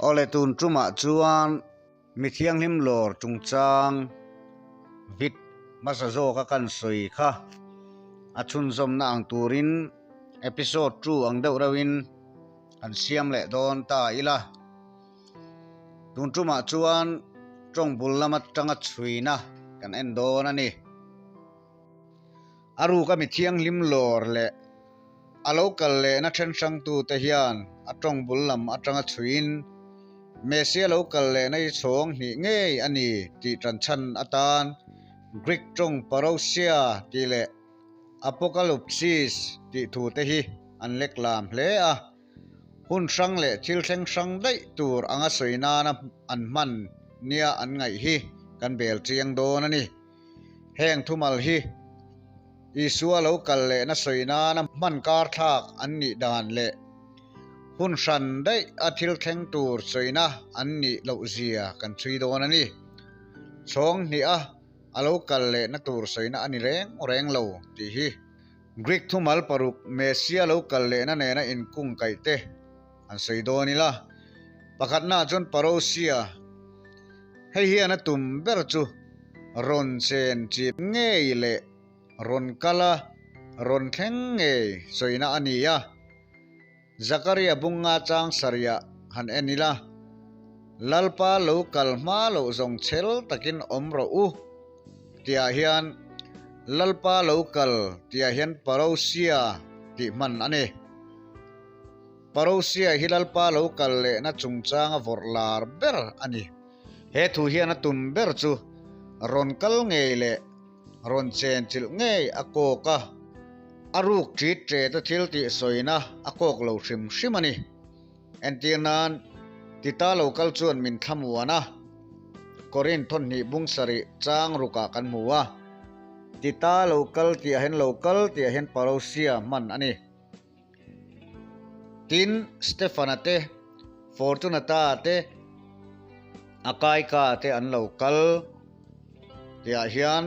Awle tun tumah chuan mi thianghlim lawr chungchang vit hmasa zawka kan sawi kha a chhunzawmna ang turin episode 2 ang deuh reuhin kan siam leh dawn ta ila. Tun tumah chuan tawng bul lam atanga chhuina kan en dawn a ni. A ruka mi thianghlim lawr leh a lo kal lehna then hrangtute hian a tawng bul lam atanga chhuiin Messia lo kal lehna hi chhawng hnih ngei a ni tih tanchhan atan Greek tawng parousia tih leh apokalupsis tih thute hi an lek lam hle a. Hun hrang leh thil thleng hrang daih tur anga sawi nana an hman nia an ngaih hi kan bel chiang dawn a ni. Heng thumal hi Isua lo kal lehna sawi nana hman kar thlak an nih dan leh hun hran daih a thil thleng tur sawina an nih loh zia kan chhui dawn a ni. Chhawng hnih a a lo kal lehna tur sawina a ni reng reng lo tih hi. Greek thumal paruk Messia lo kal lehna nena inkung kaih te an sawi dawn ila. Pakhatnaah chuan Parousia, hei hian a tum ber chu rawn chen chip ngei leh rawn kal a, rawn thleng ngei sawina a ni a. Zakaria bunga chang sarih han en ila, Lalpa lo kal hma loh zawng chhel takin awm rawh u tihah hian Lalpa lo kal tihah hian Parousia tih hman a ni. Parousia hi Lalpa lo kal lehna chungchanga vawrh lar ber a ni. He thu hian a tum ber chu rawn kal ngei leh rawn chen chilh ngei a kawk a, a ruk ṭit ṭet a thil tih sawina a kawk lo hrim hrim a ni. Entir nan, Tita lo kal chuan min thlamuan a, Korin thawhnih bung sarih chang rukah kan hmu a, Tita lo kal tih ah hian lo kal tih ah hian Parousia hman a ni. Tin, Stefana te, Fortunata te, Akaika te an lo kal tihah hian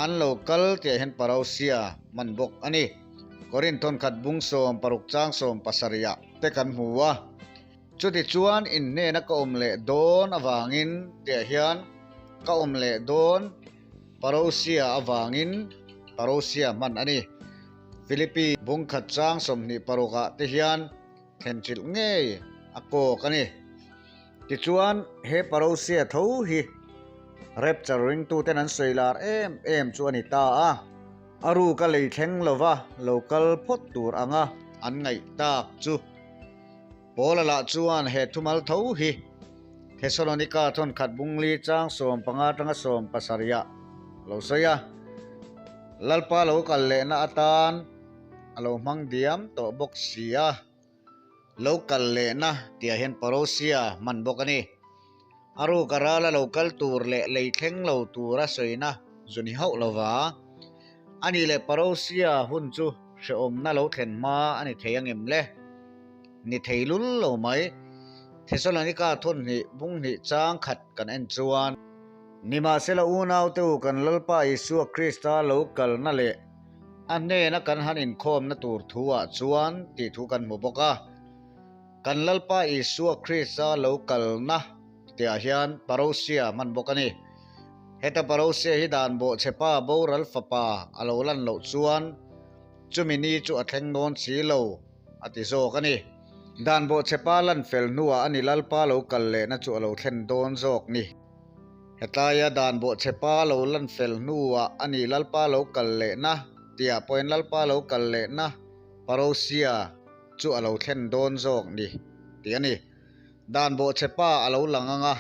an lo kal tihah hian Parousia hman bawk a ni. Korinth thawnkhat bung 16 chang 17 ah te kan hmu a. Chutichuan in hnena ka awm leh dawn avangin tihah hian ka awm leh dawn Parousia avangin Parousia hman a ni. Philippi bung khat chang 26 ah te hian thlenchilh ngei a kawk a ni. Tichuan, he Parousia tho hi Rapture ringtuten an sawi lar em em chu a ni ta a. A ruka lei thleng lova lo kal phawt tur anga an ngaih tak chu. Paula lah chuan he thumal tho hi Thesalonika thawnkhat bungli chang 15 atanga 17 ah lo sawi a, Lalpa lo kal lehna atan a lo hmang diam tawh bawk si a. Lo kal lehna tihah hian Parousia hman bawk a ni. A ruka rala lo kal tur leh lei thleng lo tura sawina zu ni hauh lova. A nih leh Parousia hun chu hrehawmna lo thlen hma a ni thei angem le? Ni thei lul lo mai. Thesalonika thawhnih bung hnih chang khat kan en chuan. Nimahsela unaute u kan Lalpa Isua Krista lo kalna leh a hnena kan han inkhawmna tur thu ah chuan tih thu kan hmu bawk a. Kan Lalpa Isua Krista lo kalna tihah hian Parousia hman bawk a ni. Heta Parousia hi dan bawhchhepa boral fapa a lo lan loh chuan chumi ni chu a thleng dawn si lo a ti zawk a ni. Dan bawhchhepa lan fel hnuah a ni Lalpa lo kal lehna chu a lo thlen dawn zawk ni. Hetlaia dan bawhchhepa lo lan fel hnuah a ni Lalpa lo kal lehna tihah pawhin Lalpa lo kal lehna Parousia chu a lo thlen dawn zawk ni tih a ni. Dan bawhchhepa a lo lang ang a,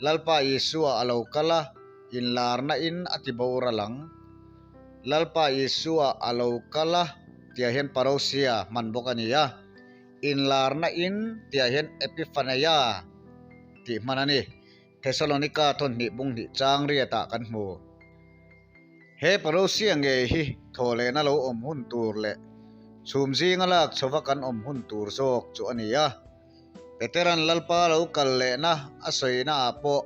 Lalpa Isua a lo kal a, inlarna in a ti boral ang. Lalpa Isua a lo kal a tihah hian Parousia hman bawk a ni a, inlarna in tihah hian Epiphaneia tih hman a ni. Thesalonika thawhnih bung hnih chang riatah kan hmu. He Parousia ngei hi thawhlehna lo awm hun tur leh chhum zinga lak chhova kan awm hun tur zawk chu a ni a. Peteran Lalpa lo kal lehna a sawina ah pawh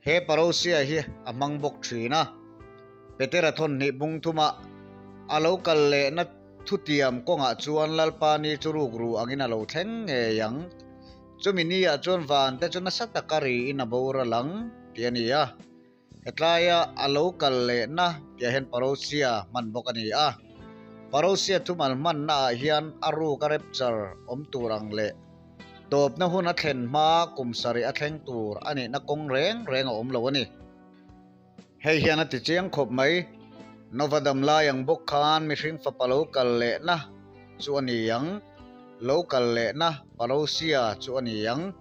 he Parousia hi a hmang bawk thin a. Petera thawhnih bung thumah a lo kal lehna thutiam kawngah chuan Lalpa ni chu rukru angin a lo thleng ngei ang. Chumi ni-ah chuan van te chu nasa taka riin a boral ang tih a ni a. Hetlaia a lo kal lehna tih ah hian Parousia hman bawk a ni a. Parousia thumal hmanna ah hian a ruk a rapture awm tur ang leh tawpna hun a thlen hma kum sarih a thleng tur a nihna kawng reng reng a awm lo a ni. Hei hian a ti chiang khawp mai. Nova dam lai ang bawk khan mihring fapa lo kal lehna chu a ni ang. Lo kal lehna Parousia chu a ni ang.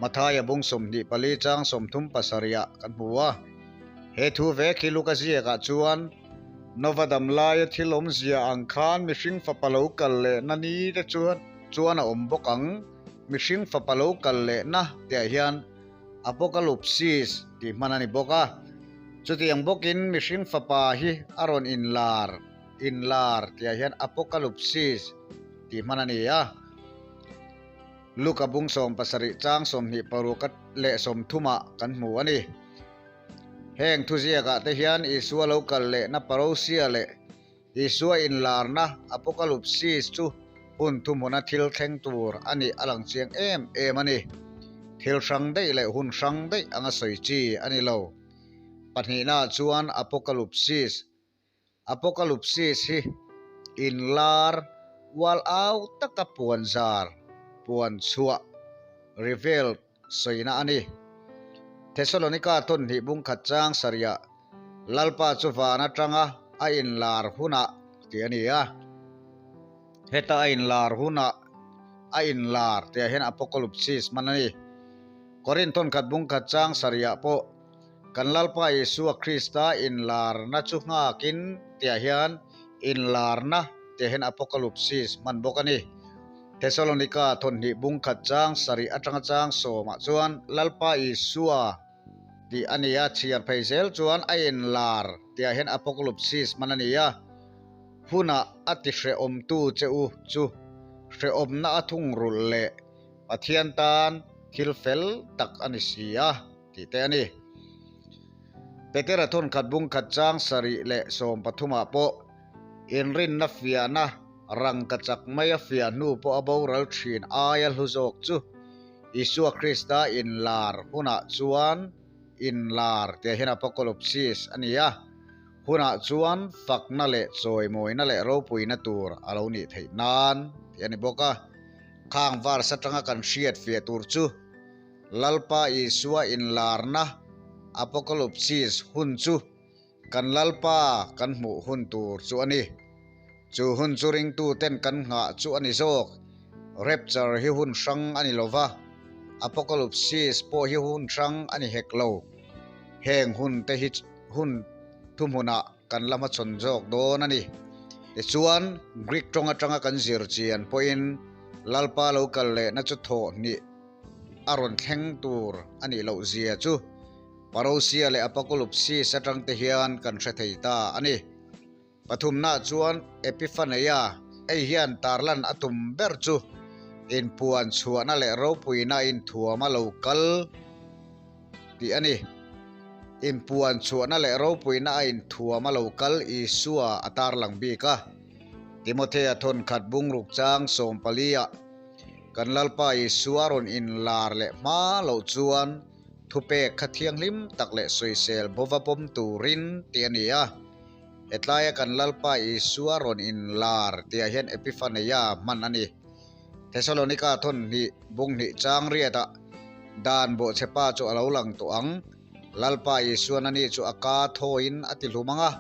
Mathaia bung 24 chang 37 ah kan hmu a. He thu vek hi Luka ziakah chuan Nova dam laia thil awmzia ang khan mihring fapa lo kal lehna ni te chuan chuan a awm bawk ang. Mihring fapa lo kal lehna tihah hian Apokalupsis tih hman a ni bawk a. Chutiang bawkin mihring fapa hi a rawn inlar, inlar tihah hian Apokalupsis tih hman a ni a. Luka bung 70 chang 26 leh 30 ah kan hmu a ni. Heng thuziakah te hian Isua lo kal lehna Parousia leh Isua inlarna Apokalupsis chu hun thuhmuna thil thleng tur a nih a lang chiang em em a ni. Thil hrang daih leh hun hrang daih anga sawi chi a ni lo. Pahnihnaah chuan Apokalupsis. Apokalupsis hi inlar ual au taka puan zar, puan chhuah, revealed, sawina a ni. Thesalonika tawn hnih bung khat chang sarihah Lalpa chu van atanga a inlar hunah tih a ni a. Heta a inlar hunah a inlar tihah hian apokalupsis hman a ni. Korinth tawn khat bung khat chang sarihah pawh kan Lalpa Isua Krista inlarna chu nghakin tihah hian inlarna tihah hian apokalupsis hman bawk a ni. Thesalonika thawhnih bung khat chang sarih atanga chang sawmah chuan Lalpa Isua tih a ni a, chhiar phei zel chuan a inlar tihah hian apokalupsis hman a ni a, hunah a ti hrehawmtu che u chu hrehawmna a thungrulh leh Pathian tan thil fel tak a ni si a tih te a ni. Petera thawnkhat bung khat chang sarih leh sawmpathumah pawh inrinna fiahna Rangka chak mai a fiah hnu pawh a boral thin aia hlu zawk chu Isua Krista inlar hunah chuan inlar tih hian apokalupsis a ni a, hunah chuan fakna leh chawimawina leh ropuina tur a lo nih theih nan tih a ni bawk a. Khang verse atanga kan hriat fiah tur chu Lalpa Isua inlarna apokalupsis hun chu Kan Lalpa kan hmuh hun tur chu a ni. Chu hun chu ringtuten kan nghah chu a ni zawk. Rapture hi hun hrang a ni lo va, Apocalypse pawh hi hun hrang a ni hek lo. Heng hun te hi hun thuhmunah kan la hmachhawn zawk dawn a ni. Tichuan, Greek tawng atanga kan zir chian pawhin Lalpa lo kal lehna chu thawh hnih a rawn thleng tur a nih loh zia chu Parousia leh Apokalupsis atang te hian kan hre thei ta a ni. Pathumnaah chuan Epiphaneia hei hian tarlan a tum ber chu inpuan chhuahna leh ropuina inthuam a lo kal tih a ni. Inpuan chhuahna leh ropuina a inthuam a lo kal Isua a tarlang bik a. Timothea thawnkhat bungruk chang 14 ah kan Lalpa Isua rawn inlar leh hma loh chuan Thupek kha thianghlim tak leh sawisel bova pawm turin tih a ni a. Hetlaia kan Lalpa Isua rawn inlar tihah hian Epiphaneia hman a ni. Thesalonika thawn hnih bung hnih chang riatah dan bawhchhepa chu a lo lang tawh ang. Lalpa Isuan ani chu a ka thawiin a ti hlum ang a,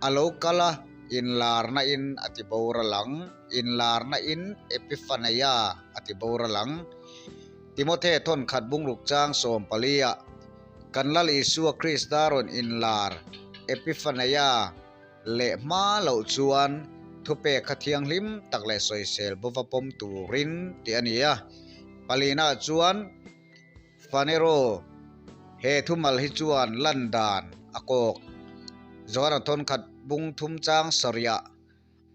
a lo kal a, inlarna in a ti boral ang, inlarna in Epiphaneia a ti boral ang. Timothe thawnkhat bungruk chang 14 ah kan Lal Isua Krista rawn inlar Epiphaneia leh hma loh chuan thupek kha thianghlim tak leh sawisel bova pawm turin tih a ni a. Palina chuan Phanero he thumal hi chuan lan dan a kawk. Johana thawnkhat bung thum chang sarih ah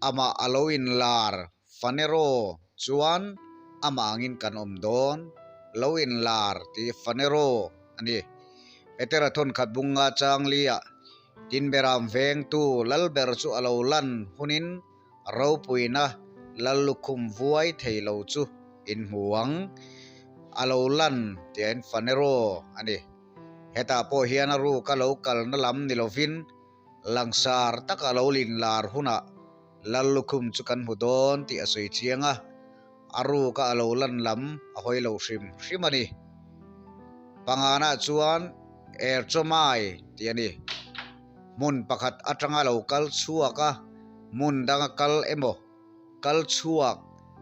amah a lo inlar Phanero chuan amah angin kan awm dawn, lo inlar tih Phanero a ni. Petera thawnkhat bunga chang liah Tinberam vengtu Lalber chu a lo lan hunin ropuina Lallukhum vuai thei lo chu in hmu ang. A lo lan tih a in phanero a ni. Hetah pawh hian a ruka lo kalna lam ni lovin langsar taka lo linlar hunah Lallukhum chu kan hmu dawn tih a sawi chiang a, a ruka a lo lan lam a hawi lo hrim hrim a ni. Panganah chuan Erchawmai tih a ni. Hmun pakhat atanga lo kal chhuak a, hmun danga kal emaw kal chhuak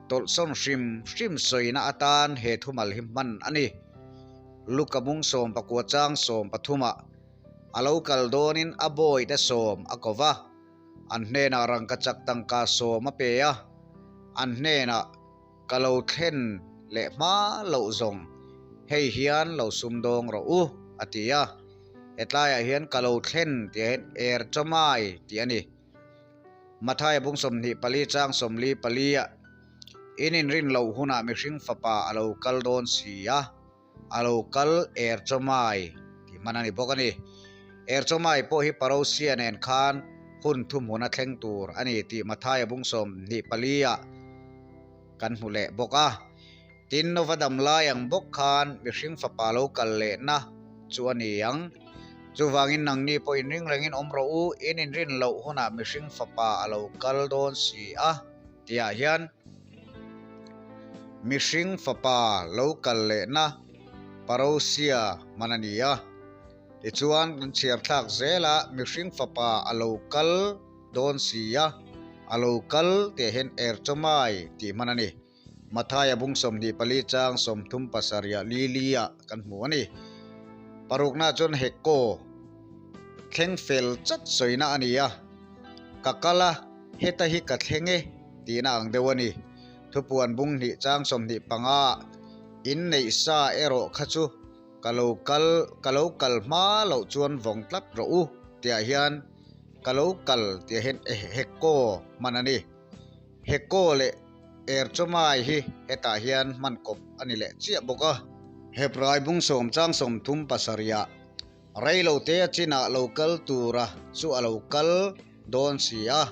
tawlhsawn hrim hrim sawina atan he thumal hi hman a ni. Luka bung 19 chang 13 ah a lo kal dawnin a bawite sawm a ko va, an hnenah rangkachak tangka sawm a pe a, an hnenah ka lo thlen leh hma loh zawng hei hian lo sumdawng rawh u a ti a, hetlaiah hian ka lo thlen tih ah hian er chawmai tih a ni. Mathaia bung 24 chang 44 ah in inrin loh hunah mihring fapa a lo kal dawn si a, a lo kal er chawmai tih hman a ni bawk a ni. Er chawmai pawh hi Parousia nen khan hun thuhmun a thleng tur a ni tih Mathaia bung 24 ah kan hmu leh bawk a. Tin, Nova dam lai ang bawk khan mihring fapa lo kal lehna chu a ni ang. Chuvangin nangni pawh inring rengin awm rawh u, in inrin loh hunah mihring fapa a lo kal dawn si a, tihah hian mihring fapa lo kal lehna parousia hman a ni a. Tichuan, kan chhiar thlak zela mihring fapa a lo kal dawn si a, a lo kal tih hian erchawmai tih hman a ni. Mathaia bung 24 chang 37 li li ah kan hmu a ni. Parukna chuan hekkaw thleng fel chat sawina a ni a, ka kal a, heta hi ka thleng e tihna ang deuh a ni. Thupuan bung hnih chang 25 ah inneih sa erawh kha chu ka lo kal ka lo kal hma loh chuan vawng tlat rawh u tihah hian ka lo kal tihah hian hekkaw hman a ni. Hekaw leh Erchawmai hi hetah hian hman kawp a ni leh chiah bawk a. Hebrai bung sawm chang 37 ah reilote a chinah lo kal tura chu a lo kal dawn si a.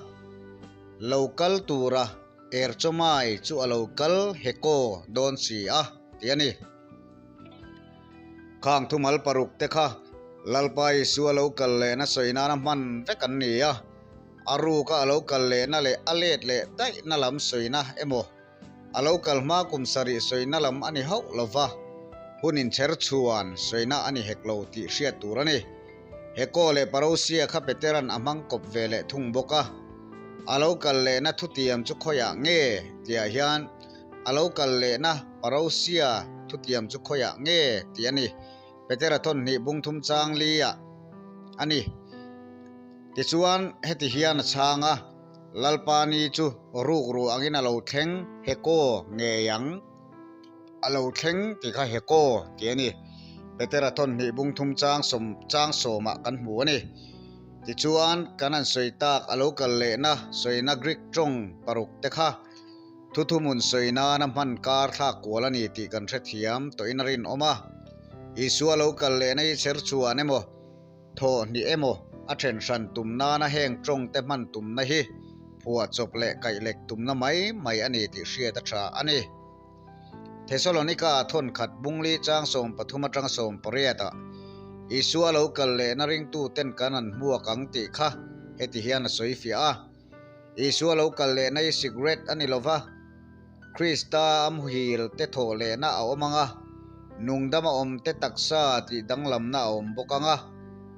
Lo kal tura Erchawmai chu a lo kal Hekaw dawn si a tih a ni. Khang thumal paruk te kha Lalpa Isua lo kal lehna sawi nana hman vek an ni a. A ruka a lo kal lehna leh a let leh daihna lam sawina emaw, a lo kal hma kum sarih sawina lam a ni hauh lo va, hun inchher chhuan sawina a ni hek lo tih hriat tur a ni. Hekaw leh Parousia kha Petera'n a hmang kawp ve leh thung bawk a. A lo kal lehna thutiam chu khawiah nge? tihah hian a lo kal lehna Parousia thutiam chu khawiah nge? tih a ni. Petera thawn hnih bung thum chang li ah a ni. Tichuan, heti hian a chhang a, Lalpa ni chu rukru angin a lo thleng hekaw ngei ang. A lo thleng tih kha hekaw tih a ni. Petera thawn hnih bung thum chang sawm chang sawmah kan hmu a ni. Tichuan, kan han sawi tak a lo kal lehna sawina Greek tawng paruk te kha Thuthumun sawi nana hman kar thlak kual a ni tih kan hrethiam tawhin a rinawm a. Isua lo kal lehna hi chher chhuan emaw, thawh hnih emaw a then hran tum nana heng tawng te hman tumna hi phuah chawp leh kaihlek tumna mai mai a ni tih hriat a tha a ni. Thesalonika thawn khat bungli chang 13 atanga 18 ah Isua lo kal lehna ringtuten kan an hmuak ang tih kha heti hian a sawi fiah a. Isua lo kal lehna hi cigarette a ni lo va, Krista a muhil te thawh lehna a awm ang a, nungdam a awm te taksa tih danglamna a awm bawk ang a,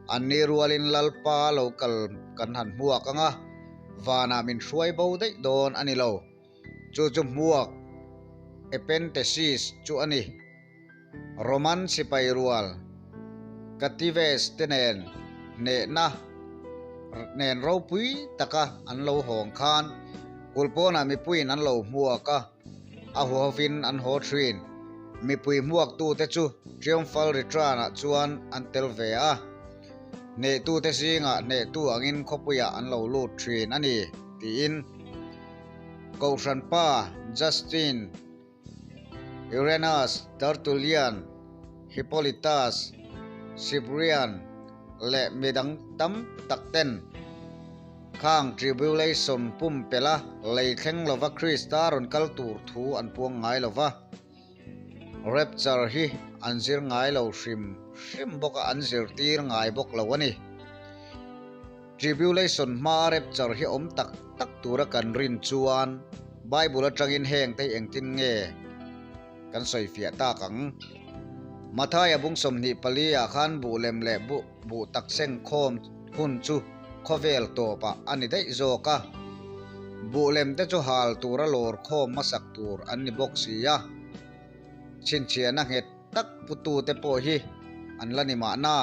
anni rualin Lalpa lo kal kan han hmuak ang a, vanah min hruai bo daih dawn a ni lo. Chu chu hmuak, epenthesis, chu a ni. Roman sipai rual Catives te nen hnehna nen ropui taka an lo hawng khan kulpawnah mipuiin an lo hmuak a, a huhovin an haw thin. Mipui hmuaktute chu Triumphal Return-ah chuan an tel ve a, hnehtute zingah hnehtu angin khawpuiah an lo lut thin a ni, tiin Kohhran pa Justin Uranus, Tertullian, Hippolytus, Cyprian leh midang tam tak ten khang tribulation pumpelh a lei thleng lova Krista rawn kal tur thu an puang ngai lo va. Rapture hi an zir ngai lo hrim hrim bawk a, an zirtir ngai bawk lo a ni. Tribulation hmaa rapture hi awm tak tak tura kan rin chuan Bible atangin heng te hi engtin nge kan sawi fiah tak ang? Mathaia bung 24 ah khan buh lem leh buh buh tak seng khawm hun chu khawvel tawpah a ni daih zawk a, buh lem te chu hal tura lawr khawm hmasak tur an ni bawk si a, chhinchhiahna nghet tak putute pawh hi an la ni mahna.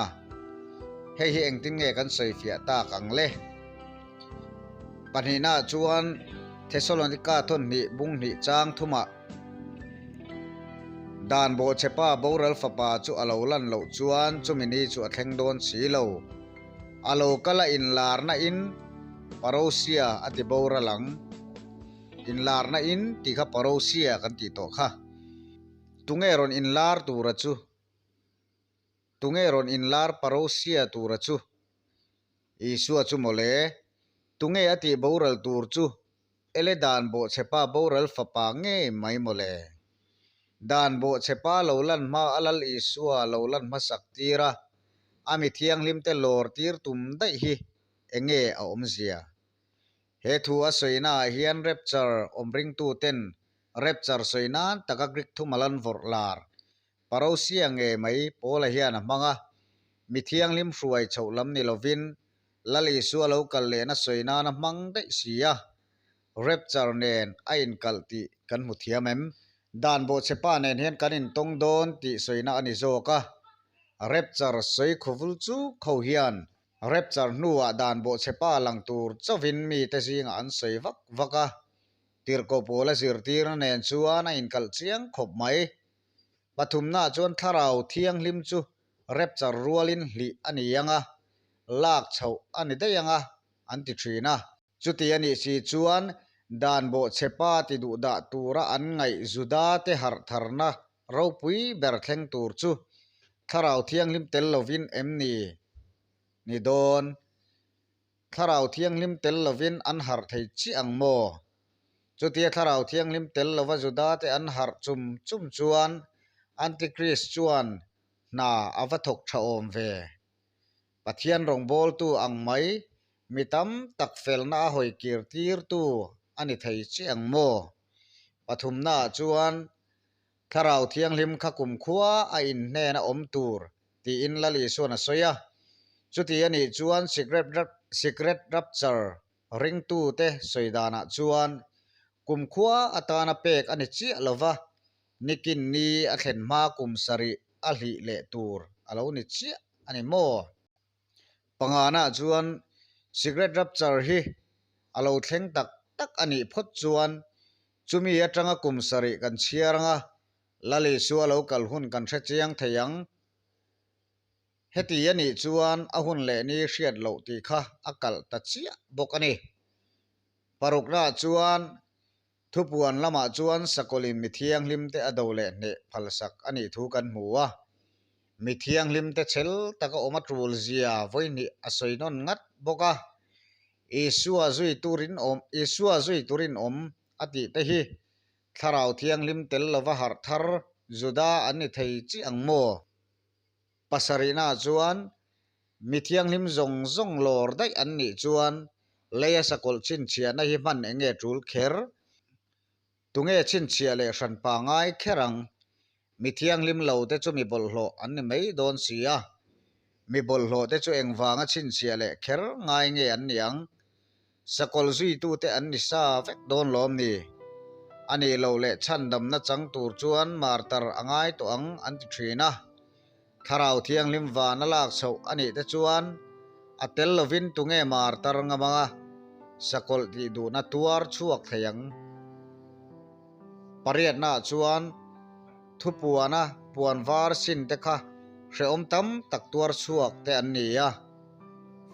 Hei hi engtin nge kan sawi fiah tak ang le? Pahnihnaah chuan Thesalonika thawnhnih bung hnih chang thumah Dan bawhchhepa boral fapa chu a lo lan loh chuan chumi ni chu a thleng dawn si lo. A lo kal a inlarna in Parousia a ti boral ang. Inlarna in tih kha Parousia kan tih tawh kha. Tunge rawn inlar tura chu? Tunge rawn inlar Parousia tura chu? Isua chu mawle. Tunge a tih boral tur chu? Ele dan bawhchhepa boral fapa ngei mai mawle. Dan bawhchhepa lo lan hma a Lal Isua lo lan hmasak tir a, a mi thianghlimte lawr tir tum daih hi enge a awmzia? He thu a sawinaah hian rapture awm ringtuten rapture sawi nan taka Greek thumal an vawrh lar Parousia nge mai Paula hian a hmang a, mi thianghlim hruai chhoh lam ni lovin Lal Isua lo kal lehna sawi nan a hmang daih si a, rapture nen a inkalh tih kan hmu thiam em? Dan bawhchhepa nen hian kan intawng dawn tih sawina a ni zawk a, rapture sawi khawvul chu kho hian rapture hnuah dan bawhchhepa lang tur chauhin mite zingah an sawi vak vak a, tirhkoh pawl a zirtirna nen chuan a inkalh chiang khawp mai. Pathumnaah chuan thlarau thianghlim chu rapture rualin hlih a ni ang a, lak chhoh a ni daih ang a, an ti thin a. Chuti a nih si chuan dan bawhchhepa ti duh dah tura an ngaih Juda te harh tharna ropui ber thleng tur chu thlarau thianghlim tel lovin em ni ni dawn? Thlarau Thianghlim tel lovin an harh thei chiah ang maw? Chutia Thlarau Thianghlim tel lova Judate an harh chum chum chuan Antichrist chuan hna a va thawk tha awm ve. Pathian rawngbawltu ang mai mi tam tak felna a hawi kir tirtu a ni thei chiah ang maw? Pathumnaah chuan Thlarau Thianghlim kha kumkhua a inhnen a awm tur tiin Lal Isuan a sawi a. Chuti a nih chuan Secret Rapture ringtute sawi danah chuan kumkhua atana pek a ni chiah lo va, nikin ni a thlen hma kum sarih a hlih leh tur a lo ni chiah a ni maw? Pangana chuan Secret Rapture hi a lo thleng tak tak a nih phawt chuan chumi atanga kum sarih kan chhiar anga Lal Isua lo kal hun kan hre chiang thei ang. Heti a nih chuan a hun leh ni hriat loh tih kha a kalh ta chiah bawk a ni. Paruknaah chuan Thupuan lamah chuan Sakawlin mi thianghlimte a do leh hneh phalsak a nih thu kan hmu a. Mi thianghlimte chhel taka awm a tul zia vawihnih a sawi nawn ngat bawk a. Isua zui turin awm Isua zui turin awm a tih te hi Thlarau Thianghlim tel lova harh thar Juda an ni thei chiah ang maw? Pasarihnaah chuan mi thianghlim zawng zawng lawr daih an nih chuan leia sakawlh chhinchhiahna hi hman eng nge tul kher? Tunge chhinchhiah leh hran pangai kher ang? Mi thianghlim lo te chu mi bawlhhlawh an ni mai dawn si a, mi bawlhhlawh te chu engvanga chhinchhiah leh kher ngai nge an ni ang? Sakawlh zuitute an ni sa vek dawn lawm ni? A nih loh leh chhandamna chang tur chuan martar a ngai tawh ang an ti thin a. Thlarau Thianghlim van a lak chhoh a nih te chuan a tel lovin tunge martar ngam anga sakawlh tih duhna tuar chhuak thei ang? Pariatnaah chuan thupuana puan var sin te kha hrehawm tam tak tuar chhuak te an ni a.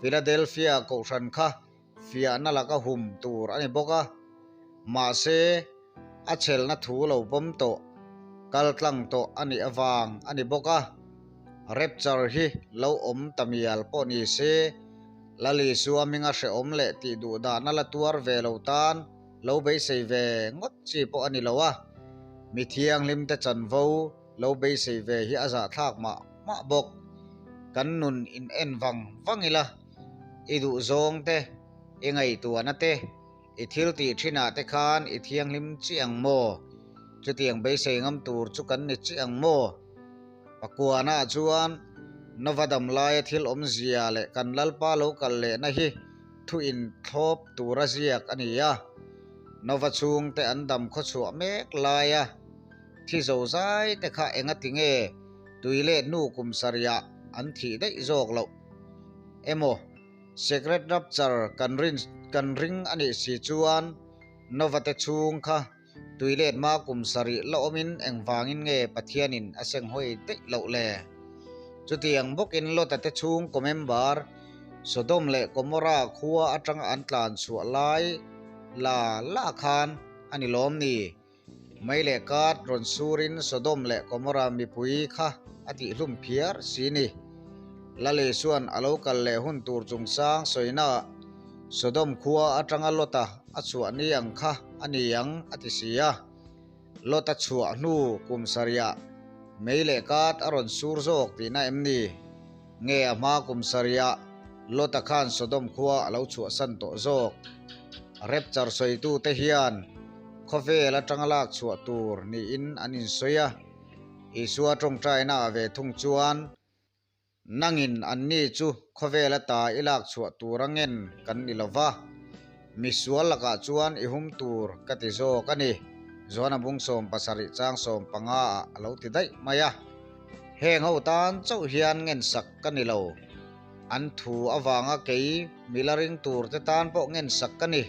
Philadelphia kohhran kha fiahna laka hum tur a ni bawk a, mahse a chhelna thu lo pawm tawh, kal tlang tawh a nih avang a ni bawk a. Rapture hi lo awm ta mial pawh ni se, Lal Isua hminga hrehawm leh tih duh dahna la tuar ve lo tan lo beisei ve ngawt chi pawh a ni lo a, mi thianghlimte chanvo. lo beisei ve hi a zahthlak mah mah bawk. Kan nun in en vang vang ila, i duhzawng te, i ngaihtuahna te, i thil tih thinah te khan i thianghlim chiah ang maw? Chutiang beisei ngam tur chu kan ni chiah ang maw? Pakuana chuan Nova dam laia thil awmzia leh kan Lalpa lo kal lehna hi thu inthlawp tura ziak a ni a. Nova chhungte an dam khawchhuah mek laia thi zo zai te kha engati nge tui leh hnu kum sarihah an thih daih zawk loh emaw Secret Rapture kan rin kan ring a nih si chuan Nova te chhung kha Tui let hma kum sarih la awmin engvangin nge Pathianin a senghawi daih loh le? Chutiang bawkin Lota te chhungkaw member Sodom leh Gomorrah khua atanga an tlan chhuah lai la la khan a ni lawm ni? Mei leh kat rawn surin Sodom leh Gomorrah mipui kha a tihhlum phiar si ni. Lali chuan a lo kal leh hun tur chungchang sawinaah Sodom khua atanga Lota a chhuah ni ang kha a ni ang a ti si a. Lota chhuah hnu kum sarihah mei leh kat a rawn sur zawk tihna em ni? Nge a hma kum sarihah Lota khan Sodom khua a lo chhuahsan tawh zawk? Rapture sawitute hian khawvel atanga lak chhuah tur niin an insawi a. Isua tawngtaina ah ve thung chuan Nangin anni chu khawvel ata i lak chhuah tur a ngen kan ni lo va, misual lakah chuan i hum tur ka ti zawk a ni, Joana bung 70 chang 15 ah a lo ti daih mai a. Heng ho tan chauh hian ngensak ka ni lo, an thu avanga kei mi la ring tur te tan pawh ngensak ka ni.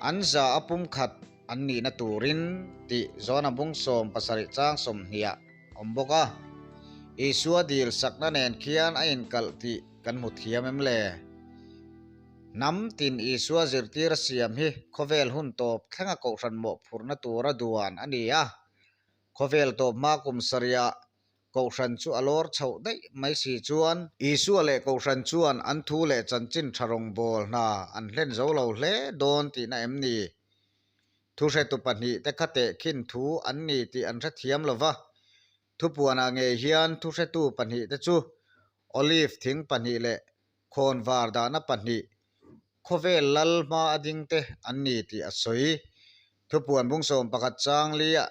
An za a pumkhat an nihna turin tih Joana bung 70 chang 20 ah awm bawk a, Isua dil sakna nen khian a inkalh tih kan hmu thiam em le? Hnam tin Isua zirtir a siam hi khawvel hun tawp thlenga kohhran mawhphurhna tura duan a ni a. Khawvel tawp hma kum sarihah kohhran chu a lawr chhoh daih mai si chuan, Isua leh kohhran chuan an thu leh chanchin tha rawngbâwl hna an hlen zo lo hle dawn tihna em ni? Thuhretu pahnihte kha tehkhin thu an ni tih an hrethiam lo va, thupuanah ngei hian thuhretu pahnihte chu olive thing pahnih leh khawnvar dahna pahnih, khawvel lal hma a dingte an ni tih a sawi. Thupuan bung 11 chang liah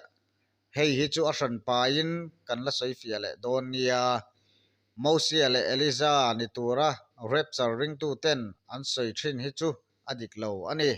hei hi chu a hran paiin kan la sawi fiah leh dawn nia. Mosia leh Eliza ni tura rapture ringtuten an sawi thin hi chu a dik lo a ni.